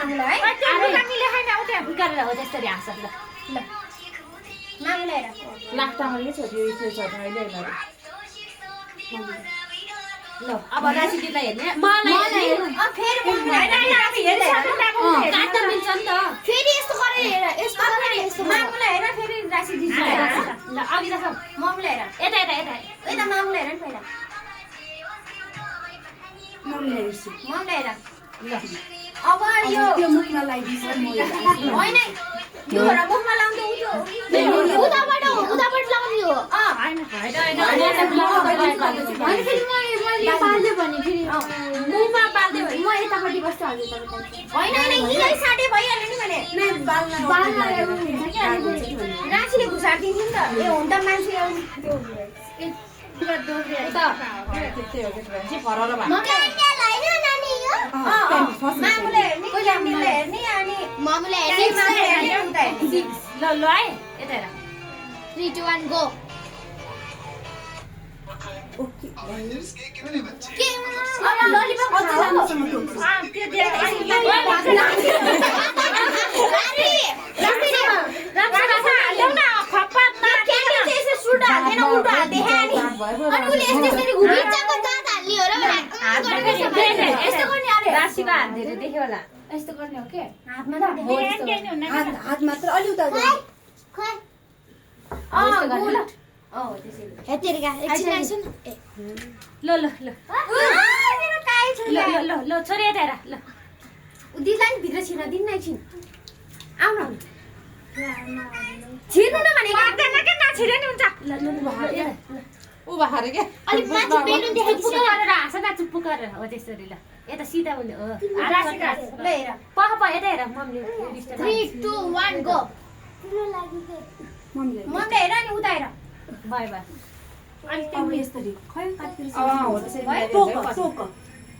मामुलाई है त्यो लुगामीले हैन उते बिगारेर हो जसरी हाँस ल ल मामुलाई हेर लाखटामाले छोड्यो इथे छोड्यो अहिले हैन ल अब राशि दिदीलाई हेर्ने मलाई फेरि मामुलाई काट्न मिल्छ नि त फेरि यस्तो गरेर हेर यस्तो गरेर यस्तो मामुलाई हेर फेरि राशि दिदी ल अघि राख मामुलाई हेर यता यता यता यता मामुलाई हेर नि पहिला मम्मीले हेर्छु मामुलाई हेर ल अब यो त्यो मुखमा लगाइदिन्छ म यो होइन यो र मुखमा लाउँदै उताबाट लाउने हो हैन हैन अनि फेरि मैले पाल्दै भने फेरि मुखमा पाल्दै म यतापट्टि बस्छु हजुर तपाईँ होइन यहीँ साटे भइहाल्यो नि मैले राशिले घुसारिदिन्छु नि त ए हुन त मान्छे मामुले हेर्ने अनि मामुले हेर्ने ल ल है यता हेर 3 2 1 गो ओके के अब ललिपप त्यो दे राशिको हात धेरै देख्यो होला यस्तो गर्ने हो के हात मात्र अलि उता ल ल ल ल ल छोरी यता हेर ल दिदीलाई भित्र छिर्न दिन्न एकछिन आउन छिर्नु न भने लाग्दैन के नछिरे नि हुन्छ ल ल उ बाहर के अलि माथि बेलुन देखाइ चुप्पु गरेर हाँस न चुप्पु गरेर हो त्यसरी ल यता सिधा हुने हो ल हेर पख यता हेर मम्मीले 3 2 1 गो मम्मीले मम्मीले हेर नि उता हेर बाई बाई अब यसरी खै काट्दै हो त्यसरी टोक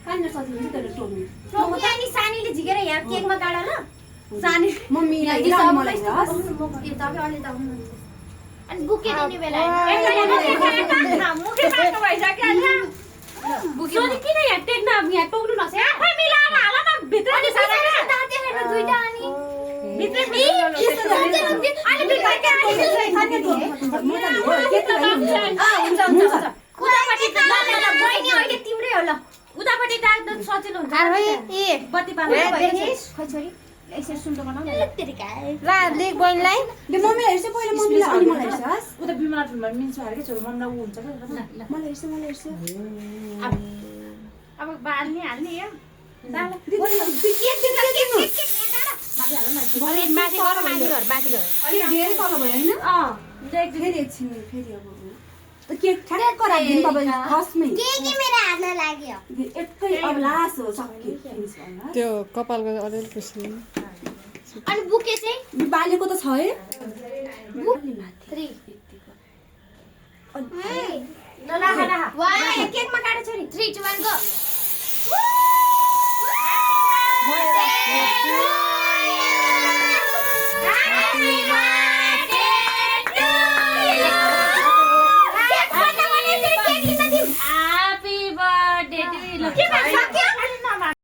काट्न सकिन्छ तर टोक्नु टोक्नु अनि सानीले झिकेर यहाँ केकमा गाड ल सानी मम्मीलाई मलाई यो तपाईँ अलि त अनि बुके दिने बेला मुखे पाएको भइसक्यो अनि सोनी किन यहाँ टेक्न यहाँ टोक्नु नसे आफै मिलाएर हाल न भित्र नि सारा दाँते हेर्न दुईटा अनि भित्र अनि भित्र के हुन्छ उतापट्टि बहिनी अहिले तिम्रै हो ल उतापट्टि टाक्दा सजिलो हुन्छ बत्ती पाल्नु खै छोरी यसरी सुन्टो बनाऊ ला लेख बहिनीलाई ले मम्मीलाई हेर्छ पहिला मम्मीलाई अनि मलाई हेर्छस् उता बिमार मिल्छ अरे के छोरी मम्मीलाई उ हुन्छ के मलाई हेर्छ अब बाल्ने हाल्ने यो माथि गएर धेरै तल भयो हैन फेरि एकछिन फेरि अब के ठ्याक्क राख्दिनु तपाईँ फर्स्टमै के मेरो हातमा लाग्यो एकै अब लास्ट हो सक्यो त्यो कपालको अलिअलि पिस्नु अनि बुके चाहिँ बालेको त छ है 3